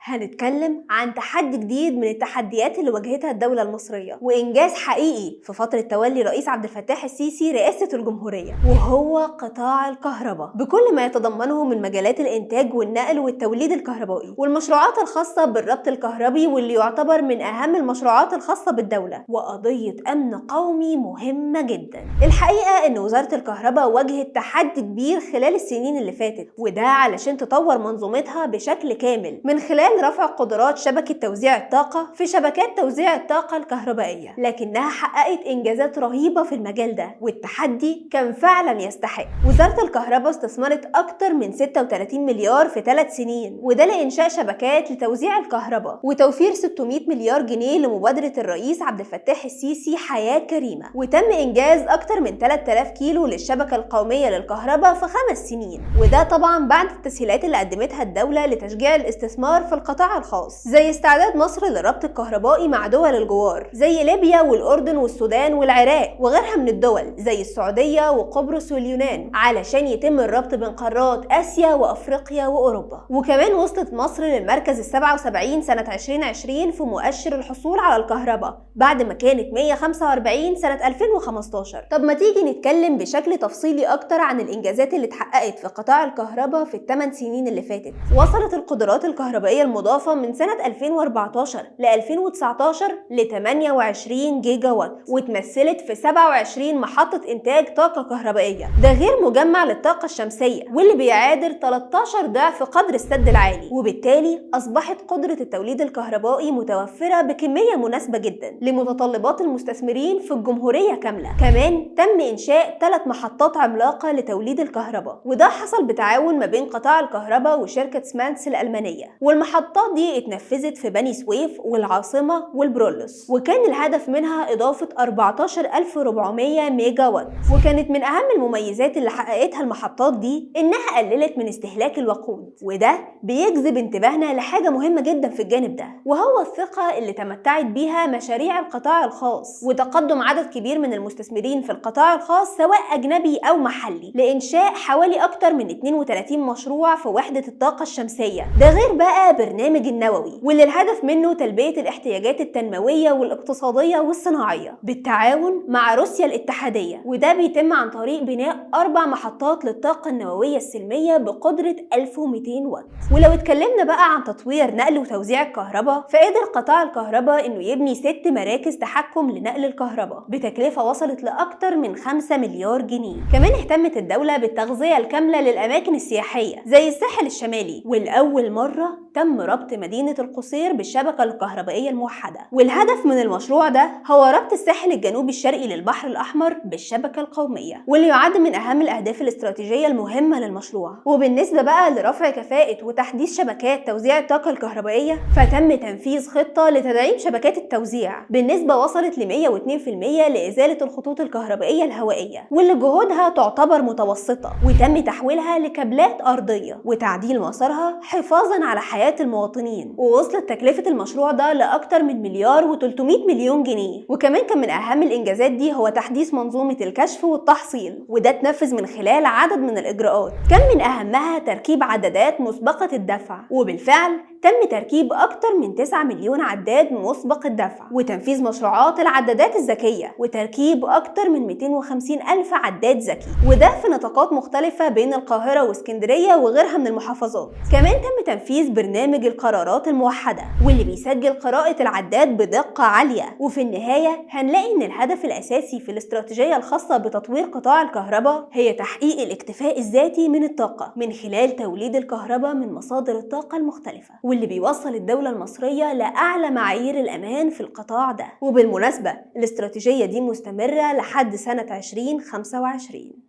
هنتكلم عن تحدي جديد من التحديات اللي واجهتها الدولة المصرية وإنجاز حقيقي في فترة تولي رئيس عبد الفتاح السيسي رئاسة الجمهورية، وهو قطاع الكهرباء بكل ما يتضمنه من مجالات الإنتاج والنقل والتوليد الكهربائي والمشروعات الخاصة بالربط الكهربي، واللي يعتبر من أهم المشروعات الخاصة بالدولة وقضية أمن قومي مهمة جدا. الحقيقة إن وزارة الكهرباء واجهت تحدي كبير خلال السنين اللي فاتت، وده علشان تطور منظومتها بشكل كامل من خلال رفع قدرات شبكة توزيع الطاقة في شبكات توزيع الطاقة الكهربائية، لكنها حققت إنجازات رهيبة في المجال ده والتحدي كان فعلا يستحق. وزارة الكهرباء استثمرت أكتر من 36 مليار في 3 سنين، وده لإنشاء شبكات لتوزيع الكهرباء وتوفير 600 مليار جنيه لمبادرة الرئيس عبد الفتاح السيسي حياة كريمة، وتم إنجاز أكتر من 3000 كيلو للشبكة القومية للكهرباء في 5 سنين، وده طبعا بعد التسهيلات اللي قدمتها الدولة لتشجيع الاستثمار في القطاع الخاص، زي استعداد مصر للربط الكهربائي مع دول الجوار زي ليبيا والأردن والسودان والعراق وغيرها من الدول زي السعودية وقبرص واليونان، علشان يتم الربط بين قارات آسيا وأفريقيا وأوروبا. وكمان وصلت مصر للمركز 77 سنة 2020 في مؤشر الحصول على الكهرباء بعد ما كانت 145 سنة 2015. طب ما تيجي نتكلم بشكل تفصيلي أكتر عن الإنجازات اللي اتحققت في قطاع الكهرباء في ال8 سنين اللي فاتت. وصلت القدرات الكهربائية المضافة من سنة 2014 ل 2019 ل 28 جيجا وات، واتمثلت في 27 محطة إنتاج طاقة كهربائية، ده غير مجمع للطاقة الشمسية واللي بيعادل 13 ضعف قدر السد العالي، وبالتالي أصبحت قدرة التوليد الكهربائي متوفرة بكمية مناسبة جدا لمتطلبات المستثمرين في الجمهورية كاملة. كمان تم إنشاء 3 محطات عملاقة لتوليد الكهرباء، وده حصل بتعاون ما بين قطاع الكهرباء وشركة سمانس الألمانية، والمحطات دي اتنفذت في بني سويف والعاصمة والبرولوس، وكان الهدف منها إضافة 14400 ميجا وات. وكانت من أهم المميزات اللي حققتها المحطات دي إنها قللت من استهلاك الوقود، وده بيجذب انتباهنا لحاجة مهمة جدا في الجانب ده، وهو الثقة اللي تمتعت بيها مشاريع القطاع الخاص وتقدم عدد كبير من المستثمرين في القطاع الخاص سواء أجنبي أو محلي لإنشاء حوالي أكتر من 32 مشروع في وحدة الطاقة الشمسية. ده غير بقى برنامج النووي واللي الهدف منه تلبية الاحتياجات التنموية والاقتصادية والصناعية بالتعاون مع روسيا الاتحادية، وده بيتم عن طريق بناء 4 محطات للطاقة النووية السلمية بقدرة 1200 وات. ولو اتكلمنا بقى عن تطوير نقل وتوزيع الكهرباء، فقدر قطاع الكهرباء انه يبني 6 مراكز تحكم لنقل الكهرباء بتكلفة وصلت لأكتر من 5 مليار جنيه. كمان اهتمت الدولة بالتغذية الكاملة للأماكن السياحية زي الساحل الشمالي، والأول مرة تم ربط مدينة القصير بالشبكة الكهربائية الموحدة، والهدف من المشروع ده هو ربط الساحل الجنوبي الشرقي للبحر الأحمر بالشبكة القومية، واللي يعد من أهم الأهداف الاستراتيجية المهمة للمشروع. وبالنسبة بقى لرفع كفاءة وتحديث شبكات توزيع الطاقة الكهربائية، فتم تنفيذ خطة لتدعيم شبكات التوزيع بنسبة وصلت ل 102% لإزالة الخطوط الكهربائية الهوائية، واللي جهودها تعتبر متوسطة، وتم تحويلها لكابلات أرضية وتعديل مسارها حفاظا على حياة المواطنين. ووصلت تكلفة المشروع ده لأكتر من 1,300,000,000 جنيه. وكمان كان من أهم الإنجازات دي هو تحديث منظومة الكشف والتحصيل، وده اتنفذ من خلال عدد من الإجراءات كان من أهمها تركيب عدادات مسبقة الدفع، وبالفعل تم تركيب أكتر من 9 مليون عداد مسبق الدفع، وتنفيذ مشروعات العدادات الذكية وتركيب أكتر من 250 ألف عداد ذكي، وده في نطاقات مختلفة بين القاهرة واسكندرية وغيرها من المحافظات. كمان تم تنفيذ برنامج القرارات الموحدة واللي بيسجل قراءة العداد بدقة عالية. وفي النهاية هنلاقي إن الهدف الأساسي في الاستراتيجية الخاصة بتطوير قطاع الكهرباء هي تحقيق الاكتفاء الذاتي من الطاقة من خلال توليد الكهرباء من مصادر الطاقة المختلفة، واللي بيوصل الدولة المصرية لأعلى معايير الأمان في القطاع ده. وبالمناسبة الاستراتيجية دي مستمرة لحد سنة 2025.